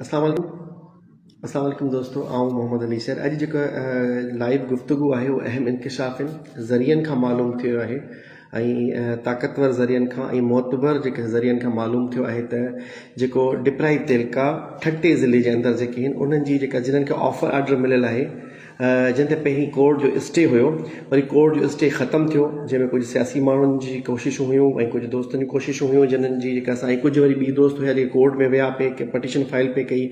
اسلام عليڪم اسلام عليڪم دوستو آئون محمد علي شر اڄ جيڪو لائيو گفتگو آهي اهو اهم انڪشافن ذريعن کان معلوم ٿيو آهي ۽ طاقتور ذريعن کان ۽ معتبر جيڪي ذريعن کان معلوم ٿيو آهي ته جيڪو ڊپرائي تعلقا ٺٽي ضلعي جي اندر جيڪي آهن انهن جي جيڪا جنن کي آفر آرڊر مليل آهي جنهن تي پهرين ڪورٽ جو اسٽي هيو وري ڪورٽ جو اسٽي ختم ٿيو جنهن ۾ ڪجهه سياسي ماڻهن جي ڪوششون هيون ۽ ڪجهه دوستن جون ڪوششون هيون جنھن جي جيڪا سائين ڪجهه وري ٻي دوست هيا جيڪي ڪورٽ ۾ ويا پئي ڪنهن پٽيشن فائل پئي ڪئي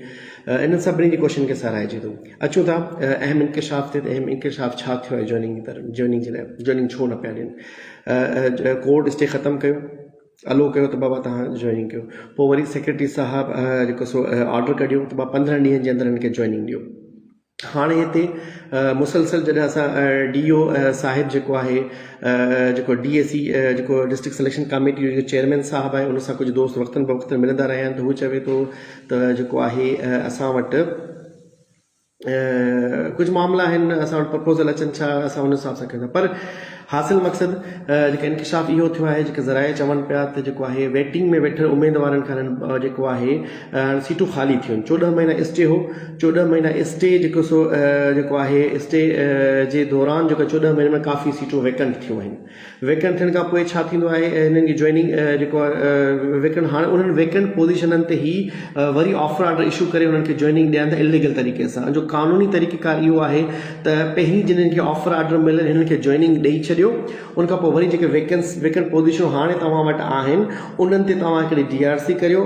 انهن سڀني جي ڪوششن کي ساراهجي ٿو اچون ٿا اهم انڪشاف تي ته اهم انڪشاف ڇا ٿيو آهي جوائننگ جي جوائننگ جي لاء جوائننگ ڇو نه پيا ڏين ڪورٽ اسٽي ختم ڪيو الو ڪيو ته بابا توهان جوائننگ ڪيو پوء وري سيڪريٽري صاحب جيڪو سو آرڊر ڪڍيو ته بابا 15 ڏينهن جي اندر هن کي جوائننگ ڏيو هاڻي هتي مسلسل جڏهن اسان ڊي او صاحب جيڪو آهي جيڪو ڊي اي سي جيڪو ڊسٽرڪٽ سليڪشن ڪاميٽي جو جيڪو چيئرمين صاحب آهي ان سان ڪجهه دوست وقتن بوقتن ملندا رهيا آهن ته هو چوي ٿو ته جيڪو آهي اسان وٽ ڪجهه معاملا آهن اسان وٽ پرپوزل اچن ڇا اسان ان حساب سان ڪيون ٿا پر حاصل مقصد جيڪا انڪشاف اهو ٿيو آهي جيڪي ذرائع چون پيا ته جيڪو آهي ويٽنگ ۾ ويٺل اميدوارن کان جيڪو آهي هاڻي سيٽون خالي ٿيون 14 مهينا اسٽي هو 14 مهينا اسٽي جيڪو سو جيڪو آهي اسٽي جي دوران جيڪو 14 مهينن ۾ ڪافي سيٽون ويڪنٽ ٿيون آهن ويڪنٽ ٿيڻ کان پوء ڇا ٿيندو آهي هنن جي جوائننگ جيڪو ويڪنٽ هاڻي انهن ويڪنٽ پوزيشنن تي هي وري آفر آرڊر اشو ڪري انهن کي جوائننگ ڏين ٿا اليگل طريقي سان جو قانوني طريقي ڪار اهو آهي ته پهرين جنن کي آفر آرڊر ملن هنن کي جوائننگ ڏئي ڇڏيو ان کان پوء وري جيڪي ويڪنس ويڪنٽ پوزيشنون هاڻي توهان وٽ آهن انهن تي توهان هڪڙي ڊي آر سي ڪريو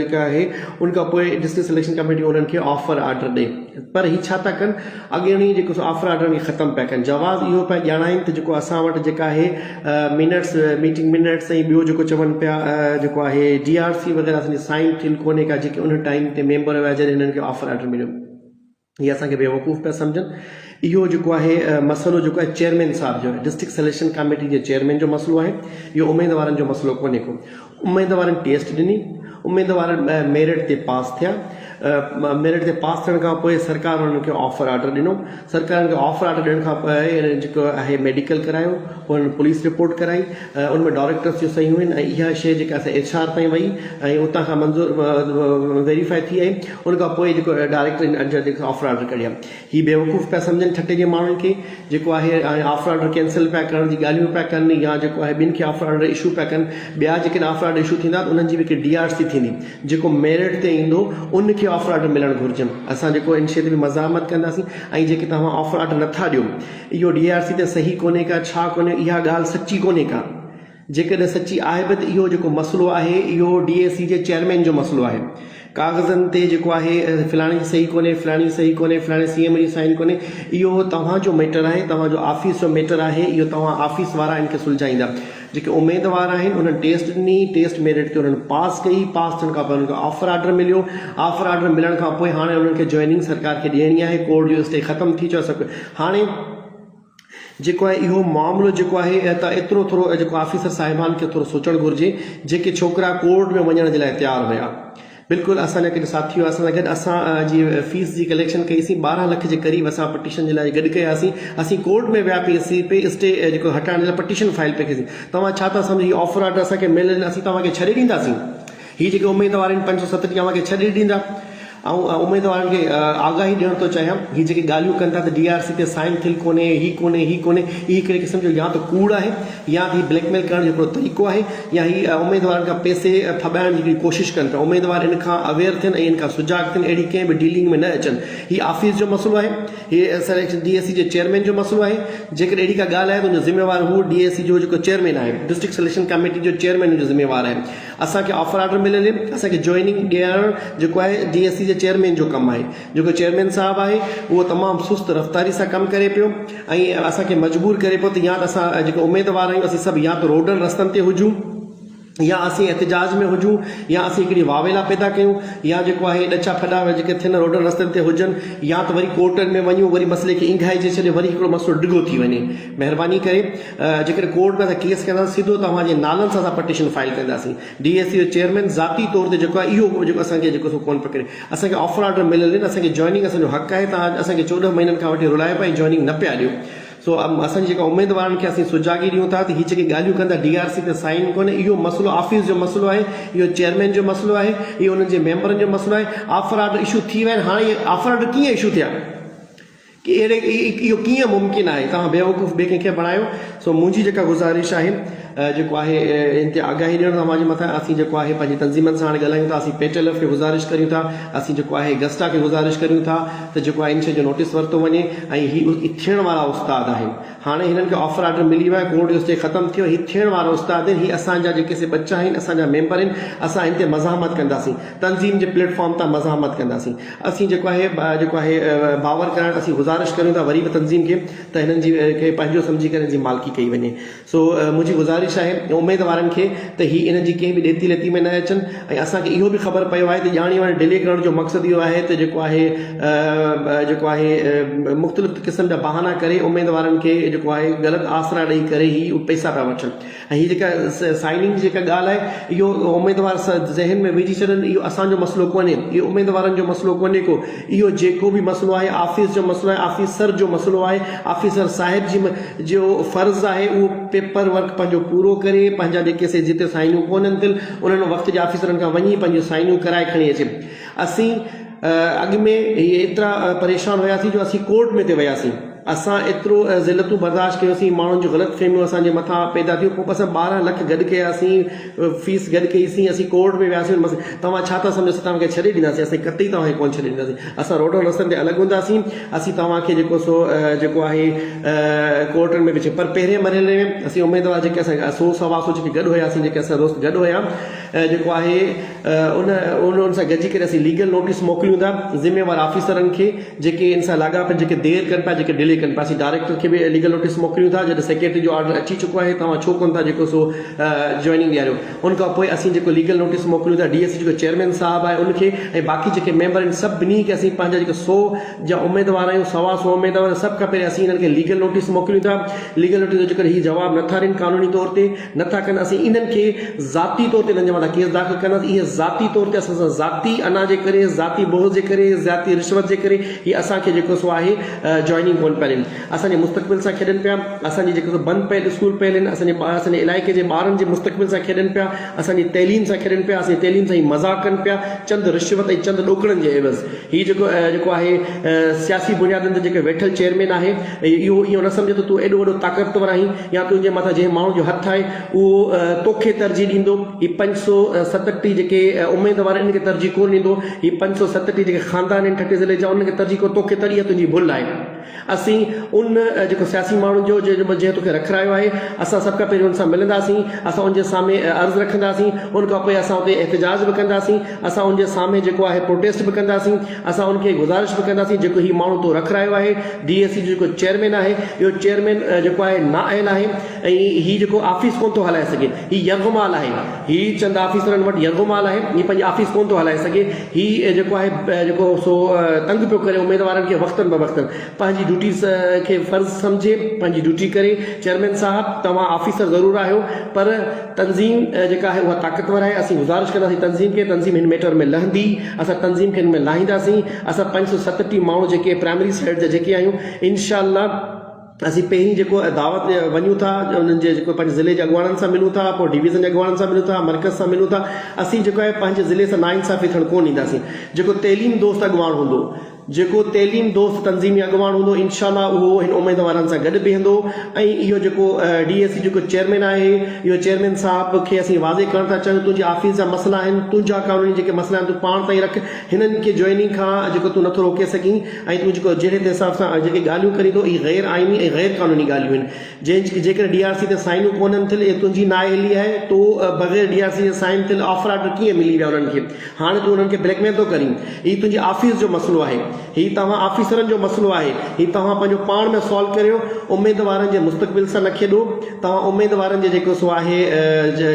جيڪا آهي ان کان پوء ڊسٽرڪٽ سليڪشن ڪميٽي انهن کي آفر آرڊر ڏئي پر هي ڇا ٿا ڪن اڳيڻي جيڪو سو آفر آرڊر کي ختم پيا ڪن جواز اهو پيا ڄاڻائين ته جيڪو اسان وٽ جيڪا آهي منٽس ميٽنگ منٽس ۽ ٻيو جيڪو چون پيا جيڪو آهي ڊي آر سي وغيره اسان جي سائن ٿيل ڪونهي ڪا جيڪي ان ٽائيم تي ميمبر هيا جڏهن هنن کي آفر آرڊر مليو هي اسان کي بيوقوف پيا سمجهن. اهو جيڪو آهي مسئلو جيڪو آهي چيئرمين صاحب جو آهي ڊسٽرڪٽ سليڪشن ڪاميٽي جي چيئرمين جو مسئلو آهي اهو اميدوارن جو مسئلو ڪونهي ڪو اميدوارن ٽيسٽ ڏني اميدوار ميرٽ تي پاس ٿيا ميرٽ تي پاس ٿيڻ کان پوء سرڪار انهن کي آفر آرڊر ڏنو سرڪار انهن کي آفر آرڊر ڏيڻ کان پوء جيڪو آهي ميڊيڪل ڪرايو پوء انهن پوليس رپورٽ ڪرائي ان ۾ ڊائريڪٽرس جون صحيحون آهن ۽ اها شيء جيڪا ايڇ آر تائين وئي ۽ اتان کان منظور ويريفائي ٿي آئي ان کان پوء جيڪو ڊائريڪٽر ان جا جيڪا آفر آرڊر ڪڍيا هي بيوقوف پيا سمجهن ٺٽي جي ماڻهن کي جيڪو آهي ۽ آفر آرڊر ڪينسل پيا ڪرڻ جي ڳالهيون پيا ڪن يا جيڪو آهي ٻين کي آفر آرڊر اشو پيا ڪن ٻيا جيڪڏهن آفر آرڊر اشو ٿيندا ته انهن جي به هڪ ڊي آر سي ٿيندي جيڪو ميرٽ تي ايندو ان کي آفر آرڊر ملڻ گهرجن اسان جيڪو ان شي تي به مزاحمت ڪنداسين ۽ جيڪي توهان آفر آرڊر نٿا ڏيو اهو ڊي آر سي تي صحيح ڪونهي ڪا ڇا ڪونهي اها ڳالهه سچي ڪونهي ڪا جيڪڏهن سچي آهي به ته اهو جيڪو مسئلو آهي اهو ڊي اي سي جي چيئرمين جو مسئلو آهي. ڪاغذن تي جيڪو آهي فلاڻي جي صحيح ڪونهي فلاڻي جي صحيح ڪونهي فلاڻي سي ايم جي سائن ڪونهي اهو توهان جو ميٽر آهي توهان جو آفيس جو ميٽر آهي اهو توهان آفيس وارا ان کي سلجهائيندا. جيڪي اميدوار آهن انهن ٽيسٽ ڏني ٽيسٽ ميرٽ تي انهن پاس ڪئي پاس ٿيڻ کان پوء انهن کي آفر آرڊر مليو آفر آرڊر ملڻ کان پوء هاڻي انهن کي جوائننگ سرڪار کي ڏيڻي آهي ڪورٽ جو اسٽي ختم ٿي چڪو آهي هاڻي جيڪو آهي اهو معاملو جيڪو آهي ته ايترو ٿورو جيڪو آفيسر صاحبان کي ٿورو سوچڻ گهرجي جيڪي ڇوڪرا ڪورٽ ۾ وڃڻ جي لاء تيار هيا بلڪل اسان جا ڪجهه ساٿي هئا اسان سان گڏ اسان جي فيس جي ڪليڪشن ڪئي سين 12 لک جي قريب اسان پٽيشن جي لاء گڏ ڪياسين اسين ڪورٽ ۾ ويا پي اسين پي اسٽي جيڪو هٽائڻ جي لاء پٽيشن فائل پي ڪئي سين توهان ڇا ٿا سمجهو هي آفر آرڊر اسان کي مليل اسين توهان کي ڇڏي ڏينداسين هي جيڪي اميدوار آهن 570 اوهان کي ڇڏي ڏيندا. آئون اميدوارن کي آگاهي ڏيڻ ٿو چاهيان هي جيڪي ڳالهيون ڪن ٿا ته ڊي آر سي تي سائن ٿيل ڪونهي هي ڪونهي هي ڪونهي هي هڪڙي قسم جو يا ته ڪوڙ آهي يا ته هي بليڪ ميل ڪرڻ جو هڪڙو طريقو آهي يا هي اميدوارن کان پئسي ڦٻائڻ جي هڪڙي ڪوشش ڪن پيا اميدوار ان کان اويئر ٿين ۽ ان کان سجاڳ ٿين اهڙي ڪنهن به ڊيلنگ ۾ نه اچن هي آفيس جو مسئلو آهي هي سليڪشن ڊي اي سي جي چيئرمين جو مسئلو آهي جيڪڏهن اهڙي ڪا ڳالهه آهي ته ان جو ذميوار هو ڊي اي سي جو جيڪو چيئرمين آهي ڊسٽرڪٽ سليڪشن ڪاميٽي جو چيئرمين ان جو ذميوار آهي اسان کي آفر آرڊر مليل آهي اسان کي جوائننگ ڏيارڻ جيڪو آهي ڊي ايس سي جي چيئرمين جو ڪم آهي جيڪو چيئرمين صاحب آهي اهو تمام سست رفتاري سان ڪم ڪري پيو ۽ اسان کي مجبور ڪري پيو ته يا ته اسان جيڪي اميدوار آهيون اسين سڀ يا ته روڊن رستن تي هجون يا اسين احتجاج ۾ هجون يا اسين هڪڙي واويلا پيدا ڪيون يا جيڪو آهي ڏچا ڦڏا جيڪي ٿين روڊن رستن تي هجن يا ته وري ڪورٽن ۾ وڃون وري مسئلي کي اينگهائجي ڇڏي وري هڪڙو مسئلو ڊگهو ٿي وڃي مهرباني ڪري جيڪڏهن ڪورٽ ۾ اسان ڪيس ڪنداسين سڌو توهان جي نالن سان اسان پٽيشن فائل ڪنداسين. ڊي ايس سي جو چيئرمين ذاتي طور تي جيڪو آهي اهو جيڪو اسان کي جيڪو سو ڪونه پيو ڪري. اسان کي آفر آرڊر مليل آهن اسان کي جوائننگ اسان جو حق آهي توهان اسان کي 14 مهينن کان وٺي رلايو پيا ۽ جوائننگ نه پيا ڏيو. سو اسان جي جيڪا اميدوارن کي اسين سجاڳي ڏيون ٿا ته هي جيڪي ڳالهيون ڪن ٿا ڊي آر سي تي سائن ڪونهي اهو مسئلو آفيس جو مسئلو آهي اهو چيئرمين جو مسئلو آهي اهو انهن جي ميمبرن جو مسئلو آهي آفر آرڊر اشو ٿي ويا آهن هاڻي اهي آفر آرڊر ڪيئن اشو ٿيا ڪي اهڙي اهو ڪيئن ممڪن آهي توهان بيوقوف ٻئي ڪنهن کي بڻايو سو منهنجي جيڪا گذارش آهي جيڪو آهي ان تي آگاهي ڏيڻ اوهان جي مٿان اسين جيڪو آهي پنهنجي تنظيمن سان هاڻي ڳالهايون ٿا اسين پيٽ ايل ايف کي گذارش ڪريون ٿا اسين جيڪو آهي گسٽا کي گذارش ڪريون ٿا ته جيڪو آهي ان شي جو نوٽيس ورتو وڃي ۽ هي ٿيڻ وارا استاد آهن هاڻي هنن کي آفر آرڊر ملي ويو آهي ڪورٽ جو اسٽي ختم ٿيو هي ٿيڻ وارا استاد آهن هي اسان جا جيڪي سي ٻچا آهن اسان جا ميمبر آهن اسان هن تي مزاحمت ڪنداسين تنظيم جي پليٽ فارم تان مزاحمت ڪنداسين اسين جيڪو آهي جيڪو آهي باور ڪرائڻ اسين گذارش ڪريون ٿا وري به تنظيم کي ته هنن جي کي پنهنجو سمجهي ڪري هن جي مالڪي ڪئي وڃي سو منهنجي گذارش آهي اميدوارن کي ته هي انهن جي ڪنهن به ڏيتي ليتي ۾ نه اچن ۽ اسان کي اهو به خبر پيو آهي ته ڄاڻي واڻي ڊلي ڪرڻ جو مقصد اهو آهي ته جيڪو آهي جيڪو آهي مختلف قسم جا بهانا ڪري اميدوارن کي جيڪو آهي غلط آسرا ڏئي ڪري هي پئسا پيا وٺن ۽ هي جيڪا سائننگ جي جيڪا ڳالهه آهي اهو اميدوار ذهن ۾ وجهي ڇڏن اهو اسان جو مسئلو ڪونهي اهو اميدوارن جو مسئلو ڪونهي ڪو اهو جيڪو به مسئلو آهي آفيس جو مسئلو آهي آفيسر جو مسئلو آهي آفيسر صاحب جي جو فرض آهي اهو پيپر ورڪ پنهنجو پورو ڪري پنهنجا جيڪي سي جتي سائنون ڪونهن ٿيل انهن وقت جي آفيسرن کان وڃي پنهنجون سائنون ڪرائي کڻي اچي اسين اڳ ۾ ايترا پريشان هياسين جو اسين ڪورٽ ۾ تي وياسين اسان ايترو ذلتون برداشت ڪيوسين، ماڻهن جون غلط فهميون اسان جي مٿان پيدا ٿيون، پوء به اسان 12 لک گڏ ڪياسين، فيس گڏ ڪئي سين، اسين ڪورٽ ۾ وياسين، توهان ڇا ٿا سمجهو اسين توهان کي ڇڏي ڏينداسين، اسين قطعي توهان کي ڪونه ڇڏي ڏينداسين، اسان روڊن رستن تي الڳ هونداسين، اسين توهان کي جيڪو سو جيڪو آهي ڪورٽن ۾ به پر پهرين مرحلي ۾ اسين اميدوار جيڪي اسان سو سوا سو جيڪي گڏ هياسين جيڪي اسان دوست گڏ هيا جيڪو آهي ان ان سان گڏجي ڪري اسين ليگل نوٽيس موڪليون ٿا ذميوار آفيسرن کي جيڪي ان سان لاڳاپيل جيڪي دير ڪن پيا جيڪي ڊلي ڪن پيا اسين ڊائريڪٽر کي به ليگل نوٽيس موڪليون ٿا جڏهن سيڪريٽري جو آرڊر اچي چڪو آهي توهان ڇو ڪونه ٿا جيڪو سو جوائننگ ڏياريو ان کان پوء اسين جيڪو ليگل نوٽيس موڪليون ٿا ڊي ايس سي جيڪو چيئرمين صاحب آهي ان کي ۽ باقي جيڪي ميمبر آهن سڀني کي اسين پنهنجا جيڪي سو جا اميدوار آهيون سوا سو اميدوار سڀ کان پهرين اسين انهن کي ليگل نوٽيس موڪليون ٿا ليگل نوٽيس جو جيڪڏهن هي جواب نٿا ڏين قانوني طور تي نه ٿا ڪن اسين انهن کي ذاتي طور تي انهن جي مٿان ڪيس داخل ڪنداسين اهي ذاتي طور تي اسان سان ذاتي انا جي ڪري ذاتي بغض جي ڪري ذاتي رشوت جي ڪري هي اسان کي جيڪو سو آهي جوائننگ ڪون پيا ڏين اسان جي مستقبل سان کيڏن پيا اسان جي جيڪو سو بند پيل اسڪول پيل آهن اسان جي اسان جي علائقي جي ٻارن جي مستقبل سان کيڏن پيا اسان جي تعليم سان کيڏن پيا اسان جي تعليم سان هي مذاق ڪن پيا چند رشوت ۽ چند ڏوڪڙن جي عيوض هي جيڪو جيڪو آهي سياسي بنيادن تي جيڪو ويٺل چيئرمين آهي اهو اهو نه سمجهه ته تون ايڏو وڏو طاقتور آهين يا تنهنجي مٿان جنهن ماڻهو جو هٿ آهي اهو توکي ترجيح ڏيندو. هي 537 جيڪي اميدوار آهن انهن کي ترجيح ڪونه ڏيندو. هي 537 جيڪي خاندان آهن ٺٽي ضلعي جا انهن کي ترجيح ڪونه توکي ترجيح اها تنهنجي ڀل آهي. اسين ان جيڪو سياسي ماڻهن جو جنهن توکي رکرايو آهي اسان سڀ کان پهرين ان سان ملنداسين اسان ان جي سامهين عرض رکنداسين ان کان پوء اسان اتي احتجاج به ڪنداسين اسان ان جي سامهين جيڪو آهي پروٽيسٽ به ڪنداسين. اسان ان کي گذارش به ڪنداسين جيڪو هي ماڻهو تو رکرايو آهي ڊي ايس سي جو جيڪو چيئرمين آهي اهو چيئرمين جيڪو آهي نااهل آهي ۽ هي جيڪو آفيس ڪونه ٿو هلائي سگهي هي يرغمال آهي هي چند آفيسرن وٽ يرغمال آهي هي پنهنجي آفيس ڪونه ٿو هلائي سگهي هي جيڪو آهي جيڪو سو تنگ پيو ڪري اميدوارن کي وقتن به وقتن پنهنجي ڊيوٽي کي فرض سمجهي پنهنجي ڊيوٽي ڪري چيئرمين صاحب توهان آفيسر ضرور آهيو پر تنظيم جيڪا آهي اها طاقتور آهي اسين گذارش ڪنداسين تنظيم کي تنظيم هن ميٽر ۾ لهندي اسان تنظيم کي هن ۾ لاهينداسين اسان 537 ماڻهو جيڪي پرائمري سائيڊ جا جيڪي آهيون انشاء الله اسين پهرين جيڪو دعوت وڃون ٿا انهن جي جيڪو پنهنجي ضلعي جي اڳواڻن سان ملون ٿا پوء ڊويزن جي اڳواڻن سان ملون ٿا مرڪز سان ملون ٿا اسين جيڪو آهي پنهنجي ضلعي سان ناانصافي ٿيڻ ڪونه ڏينداسين جيڪو تعليم دوست اڳواڻ هوندو جيڪو تعليم دوست تنظيمي اڳواڻ هوندو انشاء الله اهو هن اميدوارن سان گڏ بيهندو ۽ اهو جيڪو ڊي ايس سي جيڪو چيئرمين آهي اهو چيئرمين صاحب کي اسين واضح ڪرڻ ٿا چاهيون تنهنجي آفيس جا مسئلا آهن تنهنجا قانوني جيڪي مسئلا آهن تون پاڻ تائين رک هنن کي جوائننگ کان جيڪو تون نٿو روڪي سگهين ۽ تون جيڪو جهڙي تي حساب سان جيڪي ڳالهيون ڪرين ٿو اهي غير آئيني ۽ غير قانوني ڳالهيون آهن جنهن جيڪڏهن ڊي آر سي تي سائنون ڪونهن ٿيل اهي تنهنجي نااهلي آهي تو بغير ڊي آر سي جي سائن ٿيل آفر آرڊر ڪيئن ملي ويا انهن کي هاڻي تون انهن کي بليڪ ميل ٿو ڪرين هي تنهنجي آفيس جو مسئلو آهي هي توهان آفيسرن جو مسئلو آهي هي توهان پنهنجو پاڻ ۾ سالو ڪريو اميدوارن جي مستقبل سان نه کيڏو توهان اميدوارن جي جيڪو سو آهي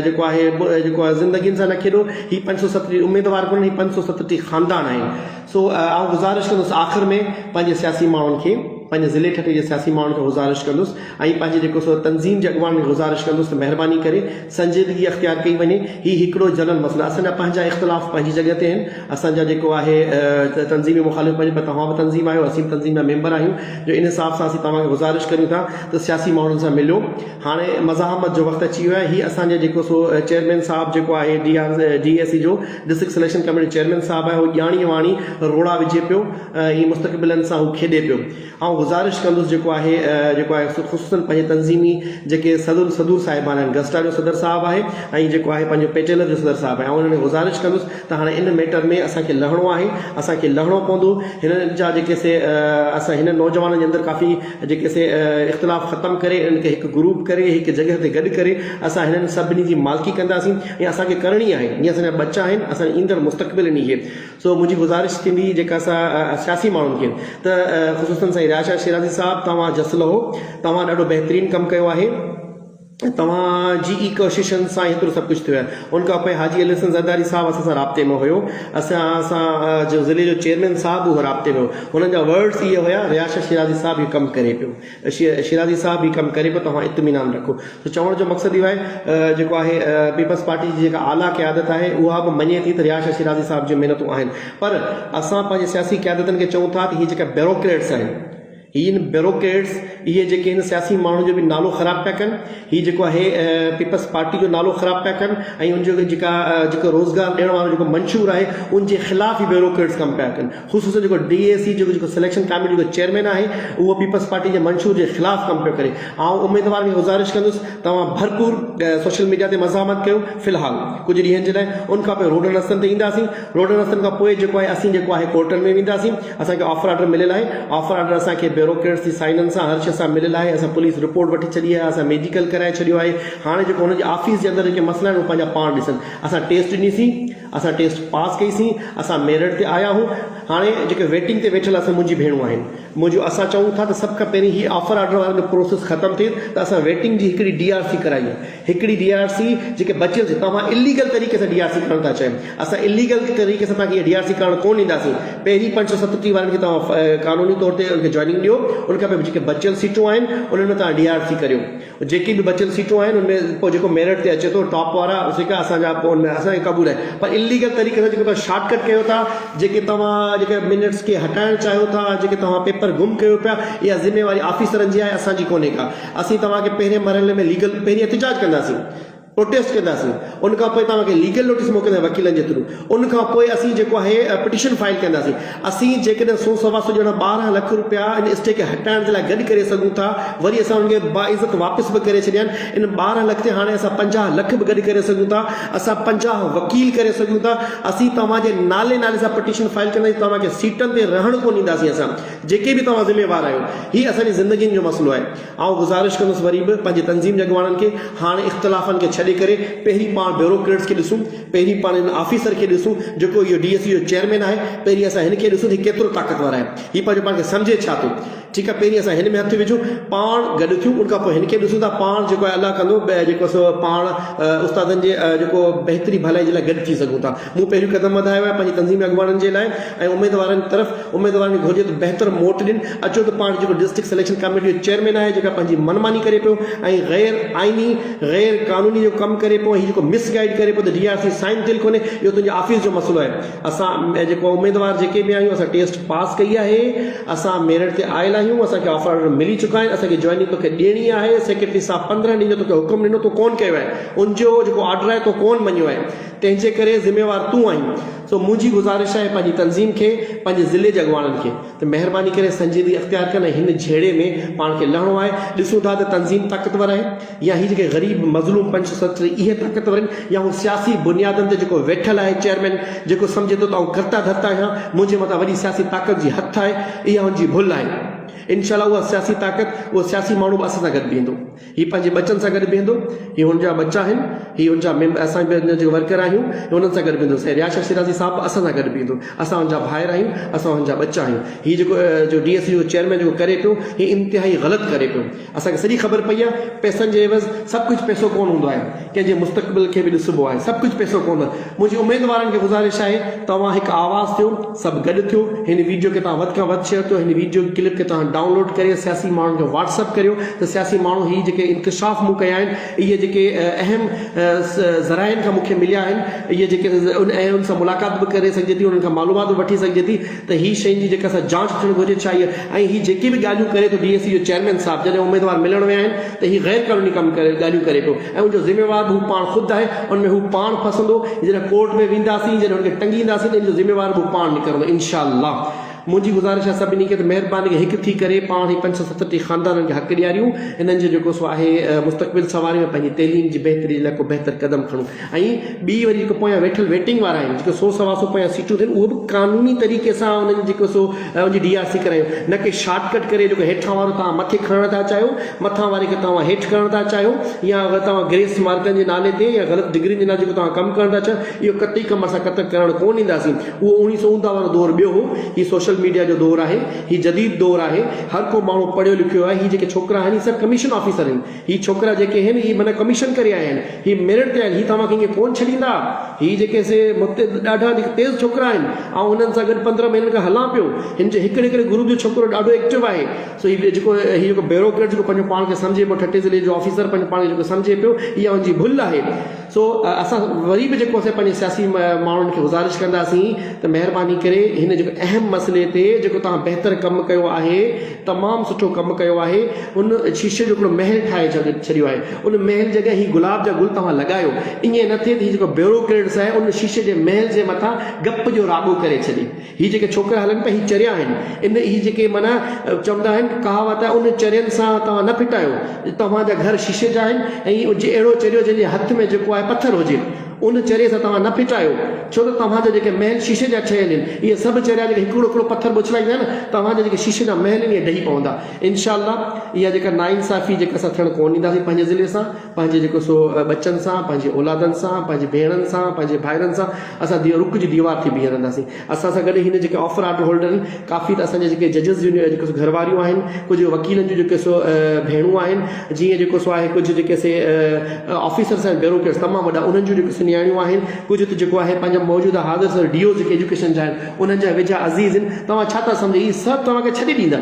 جيڪو آهي جيڪو آهي زندگين سان نه کيڏو هي 537 اميدوار ڪونهن هي 537 خاندان آهن سو آئون گذارش ڪندس آخر ۾ پنهنجي سياسي ماڻهن کي. پنهنجي ضلعي ٺٽي جي سياسي ماڻهن کي گذارش ڪندس ۽ پنهنجي جيڪو سو تنظيم جي اڳواڻن کي گذارش ڪندس ته مهرباني ڪري سنجيدگي اختيار ڪئي وڃي. هي هڪڙو جنرل مسئلو آهي. اسان جا پنهنجا اختلاف پنهنجي جڳهه تي آهن. اسان جا جيڪو آهي تنظيمي مخالف پنهنجي پر توهان به تنظيم آهيو اسين به تنظيم جا ميمبر آهيون جو ان حساب سان اسين توهان کي گذارش ڪريون ٿا ته سياسي ماڻهن سان مليو. هاڻي مزاحمت جو وقت اچي ويو آهي. هي اسان جي جيڪو سو چيئرمين صاحب جيڪو آهي ڊي آر ڊي اي سي جو ڊسٽرڪٽ سليڪشن ڪميٽي چيئرمين صاحب آهي هو ڄاڻي واڻي روڙا وجهي پيو ۽ مستقبلن سان هو کيڏي پيو. آئون گذارش ڪندس جيڪو آهي جيڪو آهي سو خصوصن پنهنجي تنظيمي جيڪي صدر صدور صاحبان آهن گسٽا جو صدر صاحب آهي ۽ جيڪو آهي پنهنجو پيٽيلر جو صدر صاحب آهي آئون انهن کي گذارش ڪندس ته هاڻي ان ميٽر ۾ اسان کي لهڻو آهي اسان کي لهڻو پوندو هنن جا جيڪي سي اسان هنن نوجوانن جي اندر ڪافي جيڪي سي اختلاف ختم ڪري انهن کي هڪ گروپ ڪري هڪ جڳهه تي گڏ ڪري اسان هنن سڀني جي مالڪي ڪنداسين ۽ اسان کي ڪرڻي آهي هي اسان جا ٻچا آهن اسان جو ايندڙ مستقبل انهي کي سو منهنجي گذارش ٿيندي جيڪا سا سياسي ماڻهن کي ته خصوصن سائين رياض شاهه شيرازي صاحب توهان جس لهو توهان ڏاڍو بهترين ڪم ڪيو آهي توهان جي ئي ڪوششن سان هيترو سڀ ڪجهه ٿيو آهي ان کان پوء حاجي علي حسن زرداري صاحب اسان سان رابطي ۾ هيو اسان سان جو ضلعي جو چيئرمين صاحب اهو رابطي ۾ هو هنن جا ورڊس اهي هيا رياض شاهه شيرازي صاحب اهو ڪم ڪري پيو شيرازي صاحب هي ڪم ڪري پيو توهان اطمينان رکو. سو چوڻ جو مقصد اهو آهي جيڪو آهي پيپلز پارٽي جي جيڪا اعليٰ قيادت آهي اها به مڃي ٿي ته رياض شاهه شيرازي صاحب جون محنتون آهن پر اسان پنهنجي سياسي قيادتن کي چئون ٿا ته هي جيڪا بيروڪريٽس آهن هي ان بيروڪريٽس اهي جيڪي هن سياسي ماڻهن جو به نالو خراب پيا ڪن هي جيڪو آهي پيپلز پارٽي جو نالو خراب پيا ڪن ۽ ان جو جيڪا جيڪو روزگار ڏيڻ وارو جيڪو منشور آهي ان جي خلاف هي بيروڪريٽس ڪم پيا ڪن. خصوصن جيڪو ڊي اي سي جو جيڪو سليڪشن ڪاميٽي جو چيئرمين آهي اهو پيپلز پارٽي جي منشور جي خلاف ڪم پيو ڪري. آئون اميدوارن کي گذارش ڪندس توهان ڀرپور سوشل ميڊيا تي مزاحمت ڪيو في الحال ڪجهه ڏينهن جي لاء ان کان پوء روڊن رستن تي اينداسين روڊن رستن کان پوء جيڪو آهي اسين جيڪو آهي ڪورٽن ۾ وينداسين اسان کي آفر آرڊر مليل آهي آفر آرڊر اسان کي بيوروڪريٽس جي سائنن سان هر شي سان مليل آهي اسان پوليس رپورٽ وٺي ڇڏي آهي اسان ميڊيڪل ڪرائي ڇڏيو آهي هاڻي جيڪو هن جي آفيس جي اندر جيڪي مسئلا آهن اهي پنهنجا پاڻ ڏسن اسان ٽيسٽ ڏنيسين اسان ٽيسٽ پاس ڪئي سين اسان ميرٽ تي آيا هون هاڻي جيڪي ويٽنگ تي ويٺل اسان منهنجي ڀيڻون آهن منهنجو اسان چئون ٿا ته سڀ کان پهرين هي آفر آرڊر وارن جو پروسيس ختم ٿئي ته اسان ويٽنگ جي هڪڙي ڊي آر سي ڪرائي آهي هڪڙي ڊي آر سي جيڪي بچيل سي توهان اليگل طريقي سان ڊي آر سي ڪرڻ ٿا چاهيو اسان اليگل طريقي سان توهان کي ڊي آر سي ڪرڻ ڪون ڏينداسين پهرين 537 وارن کي توهان قانوني طور تي ان کي جوائننگ ڏيو ان کان پوء جيڪي بچيل سيٽون آهن انهن ۾ توهان ڊي آر سي ڪريو جيڪي به بچيل سيٽون آهن ان ۾ پوء جيڪو ميرٽ تي اچي ٿو ٽاپ وارا جيڪا اسان جا پوء ان ۾ اسان کي قبول آهي پر اليگل طريقي سان جيڪو توهان شارٽ ڪٽ ڪيو ٿا جيڪي توهان جيڪي منٽس کي هٽائڻ چاهيو ٿا جيڪي توهان پيپر گم ڪيو پيا اها ذميواري آفيسرن جي آهي اسان جي ڪونهي ڪا اسين توهان کي پهرين مرحلي ۾ ليگل پهرين احتجاج ڪنداسين پروٽيسٽ ڪنداسين ان کان پوء توهان کي ليگل نوٽيس موڪلينداسين وڪيلن جي ٿرو ان کان پوء اسين جيڪو آهي پٽيشن فائل ڪنداسين اسين جيڪڏهن سو سوا سو ڄڻا 12 لک روپيا ان اسٽي کي هٽائڻ جي لاء گڏ ڪري سگهون ٿا وري اسان انهن کي باعزت واپس به ڪري ڇڏيا آهن ان 12 لک تي هاڻي اسان 50 لک به گڏ ڪري سگهون ٿا اسان 50 وڪيل ڪري سگهون ٿا اسين توهان جي نالي نالي سان پٽيشن فائل ڪنداسين توهان کي سيٽن تي رهڻ ڪونه ڏينداسين اسان جيڪي به توهان ذميوار آهيو هي اسان جي زندگين جو مسئلو آهي آئون گذارش ڪندس وري به پنهنجي تنظيم جي اڳواڻن کي هاڻي اختلافن کي ڇڏي ڪري پهرين پاڻ بيوروڪريٽس کي ڏسون، پهرين پاڻ هن آفيسر کي ڏسون جيڪو اهو ڊي ايس سي جو چيئرمين آهي، پهرين اسان هن کي ڏسون ته هي ڪيترو طاقتور آهي، هي پنهنجو پاڻ کي سمجهي ڇا ٿو؟ ٺيڪ آهي پهرين اسان هن ۾ هٿ وجهون، پاڻ گڏ ٿيون ان کان پوء هن کي ڏسون ٿا پاڻ جيڪو آهي الله ڪندو جيڪو سو پاڻ استادن جي جيڪو بهتري ڀلائي جي لاء گڏ ٿي سگهون ٿا. مون پهريون قدم وڌايو آهي پنهنجي تنظيمي اڳواڻن جي لاء ۽ اميدوارن طرف اميدوارن کي گهرجي ته بهتر موٽ ڏين اچو ته پاڻ جيڪو ڊسٽرڪٽ سليڪشن ڪاميٽي جو چيئرمين آهي جيڪا پنهنجي من ماني ڪري پيو ۽ غير آئيني غير قانوني جو ڪم ڪري پيو ۽ هي جيڪو مس گائيڊ ڪري پيو ته ڊي آر سي سائن ٿيل ڪونهي اهو تنهنجي آفيس جو مسئلو آهي اسان جيڪو اميدوار جيڪي به آهيون اسان ٽيسٽ پاس ڪئي آهي اسان ميرٽ تي آيل آهيون اسان کي آفر آرڊر ملي چڪا آهن اسان کي جوائننگ توکي ڏيڻي آهي سيڪريٽري صاحب 15 ڏينهن جو توکي حڪم ڏنو تو ڪون ڪيو آهي ان جو جيڪو آرڊر آهي تو ڪون مڃيو آهي تنهن جي ڪري ذميوار تون آهين. سو منهنجي گذارش آهي پنهنجي تنظيم کي، پنهنجي ضلعي جي اڳواڻن کي ته مهرباني ڪري سنجيدگي اختيار ڪن ۽ هن جهيڙي ۾ پاڻ کي لهڻو آهي. ڏسون ٿا ته تنظيم طاقتور آهي يا هي جيڪي غريب مظلوم 570 اهي طاقتور آهن يا هو سياسي بنيادن تي جيڪو ويٺل آهي چيئرمين جيڪو سمجهي ٿو ته آئون ڪرتا ڌرتا آهيان منهنجي مٿان وڏي سياسي طاقت جي هٿ آهي اها هن جي ڀل آهي. انشاء الله اها سياسي طاقت اهو سياسي ماڻهو به اسان سان گڏ بيهندو. هي پنهنجي ٻچن سان گڏ بيهندو، هي هن جا ٻچا آهن، هي هن جا ميمبر اسان به هن جا ورڪر آهيون، هي انهن سان گڏ بيهندو، سائين رياض شاهه شيرازي صاحب به اسان سان گڏ بيهندو، اسان هن جا ڀائر آهيون، اسان هن جا ٻچا آهيون، هي جيڪو جو ڊي ايس سي جو چيئرمين جيڪو ڪري پيو، هي انتهائي غلط ڪري پيو، اسان کي سڄي خبر پئي آهي، پئسن جي عيوض سڀ ڪجهه پئسو ڪونه هوندو آهي، ڪنهن جي مستقبل کي به ڏسبو آهي، سڀ ڪجهه پئسو ڪونه، منهنجي اميدوارن کي گذارش آهي توهان هڪ آواز ٿيو، سڀ گڏ ٿيو، هن ويڊيو کي توهان وڌ کان وڌ شيئر ڪيو، هن ويڊيو ڪلپ کي توهان ڊائون. ڊائونلوڊ ڪري سياسي ماڻهن کي واٽس اپ ڪريو ته سياسي ماڻهو هي جيڪي انڪشاف مون ڪيا آهن اهي جيڪي اهم ذرائعن کان مون کي مليا آهن اهي جيڪي ۽ ان سان ملاقات به ڪري سگهجي ٿي انهن کان معلومات به وٺي سگهجي ٿي ته هي شين جي جيڪا سا جانچ ٿيڻ گهرجي ڇا هي ۽ هي جيڪي به ڳالهيون ڪري ٿو ڊي ايس سي جو چيئرمين صاحب جڏهن اميدوار ملڻ ويا آهن ته هي غير قانوني ڪم ڪري ڳالهيون ڪري پيو ۽ ان جو ذميوار به هو پاڻ خود آهي ان ۾ هو پاڻ ڦسندو جڏهن ڪورٽ ۾ وينداسين جڏهن هن کي ٽنگينداسين ته ان جو ذميوار به هو پاڻ نڪرندو انشاء الله منهنجي گذارش آهي سڀني کي ته مهرباني ڪري هڪ ٿي ڪري پاڻ هي 537 خاندانن کي حق ڏياريون هنن جو جيڪو سو آهي مستقبل سنواريون ۽ پنهنجي تعليم جي بهتري جي لاء ڪو بهتر قدم کڻون ۽ ٻي وري جيڪو پويان ويٺل ويٽنگ وارا آهن جيڪي سو سوا سو پويان سيٽون ٿين اهو به قانوني طريقي سان انهن جيڪو سو ان جي ڊي آر سي ڪرايون نه ڪي شارٽ ڪٽ ڪري جيڪو هيٺان وارو توهان مٿي کڻڻ ٿا چاهيو مٿان واري کي توهان هيٺ ڪرڻ ٿا چاهيو يا توهان گريس مارڪن جي نالي تي يا غلط ڊگرين جي نالي جيڪو توهان ڪم ڪرڻ ٿا چاهيو اهو قطعي ڪم اسان قطع ڪرڻ ڪونه ڏينداسين اهو اوڻيهه سو اونده وارو دور ٻيو هو هي سوشل ميڊيا جو دور آهي هي جديد دور آهي هر ڪو ماڻهو پڙهيو لکيو آهي هي جيڪي ڇوڪرا آهن هي سڀ ڪميشن آفيسر آهن هي ڇوڪرا جيڪي هن اهي معنيٰ ڪميشن ڪري آيا آهن. هي ميرٽ تي آهن. هي توهان کي ائين ڪونه ڇڏيندا. هي جيڪي سي متحد ڏاڍا جيڪي تيز ڇوڪرا آهن. آئون هنن سان گڏ 15 مهينن کان هلان پيو. هن جي هڪڙي هڪڙي گروپ جو ڇوڪرو ڏاڍو ايڪٽو آهي. سو هي جيڪو هي جيڪو بيوروڪريٽ جيڪو پنهنجو پاڻ کي سمجهي پيو ٺٽي ضلعي جو آفيسر پنهنجو پاڻ کي جيڪو سمجهي پيو اها ان جي ڀل آهي. سو اسان وري به جيڪو اسين پنهنجي سياسي ماڻهن کي گذارش ڪنداسين ته مهرباني ڪري هن جيڪو اهم مسئلي تي جيڪو توهان بهتر ڪم ڪيو آهي تمام سٺو ڪم ڪيو آهي ان شيشي جو هڪڙو محل ٺاهي ڇڏيو آهي ان محل جي اڳيان هي گلاب جا گل توهان لڳايو ائين نه ٿئي ته هي جيڪو بيوروڪريٽس آهي ان شيشي جي محل جي مٿان گپ جو راڳو ڪري ڇڏي هي جيڪي ڇوڪرا هلن پيا هي چريا آهن ان هي جيڪي معنيٰ چوندا آهن ڪهاوت آهي ان چرين سان توهان نه ڦٽايو توهان جا گهر شيشي جا آهن ۽ اهڙو چريو جنهن جي هٿ ۾ جيڪو آهي پٿر هجي ان چريي سان توهان نه ڦٽايو، ڇو ته توهان جا جيڪي محل شيشي جا ٺهيل آهن، اهي سڀ چريا جيڪي هڪڙو هڪڙو پٿر به اڇلائيندا نه، توهان جا جيڪي شيشي جا محل آهن، اهي ڊهي پوندا. انشاء الله اها جيڪا ناانصافي جيڪا اسان ٿيڻ ڪونه ڏينداسين پنهنجي ضلعي سان، پنهنجي جيڪو سو ٻچن سان، پنهنجي اولادن سان، پنهنجي ڀيڻن سان، پنهنجي ڀائرن سان اسان رڪ جي ديوار ٿي بيهي رهنداسين. اسان سان گڏ هن جيڪي آفر آرڊر هولڊر آهن، ڪافي ته اسان جا جيڪي ججز جون جيڪو سو گهر واريون آهن، ڪجهه وڪيلن جون جيڪي سو ڀيڻون آهن، جيئن جيڪو سو آهي ڪجهه جيڪي سي آفيسرس آهن بيوروڪريٽس تمام وڏا انهن جون جيڪي سو نياڻيون آهن، ڪجهه ته جيڪو آهي پنهنجا موجوده حاضر سر ڊي اوز جيڪي ايجوڪيشن جا آهن انهن جا ويجها عزيز آهن، توهان ڇا ٿا سمجهو اهي سڀ توهان کي ڇڏي ڏيندا؟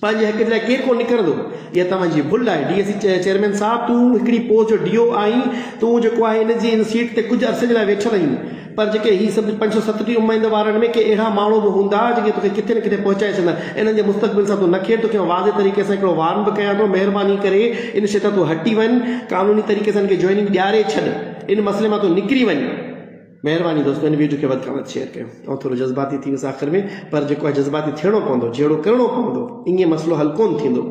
پنهنجي حق جي لاء ڪير ڪونه نڪرندو اها توهان جي ڀل آهي ڊي ايس سي چيئرمين صاحب تون هڪڙي پوسٽ جو ڊي او آهين تون جيڪو آهي ان جي ان سيٽ تي ڪجهه عرصي جي لاء ويٺل آهين پر جيڪي هي سڀ 537 اميدوارن ۾ ڪي اهڙا ماڻهو به هوندا جيڪي توکي ڪٿي نه ڪٿي پهچائي ڇڏندا انهن جي مستقبل سان تون نه کيڏ توکي آئون واضح طريقي سان هڪڙو وارن به ڪيان ٿو مهرباني ڪري ان شي تان تون هٽي وڃ قانوني طريقي سان ان کي جوائننگ ڏياري ڇڏ ان مسئلي مان تون نڪري وڃ. مهرباني دوستو هن ويڊيو کي وڌ کان وڌ شيئر ڪيو. آئون ٿورو جذباتي ٿي ويس آخر ۾ پر جيڪو آهي جذباتي ٿيڻو پوندو جهيڙو ڪرڻو پوندو ائين مسئلو حل ڪونه ٿيندو.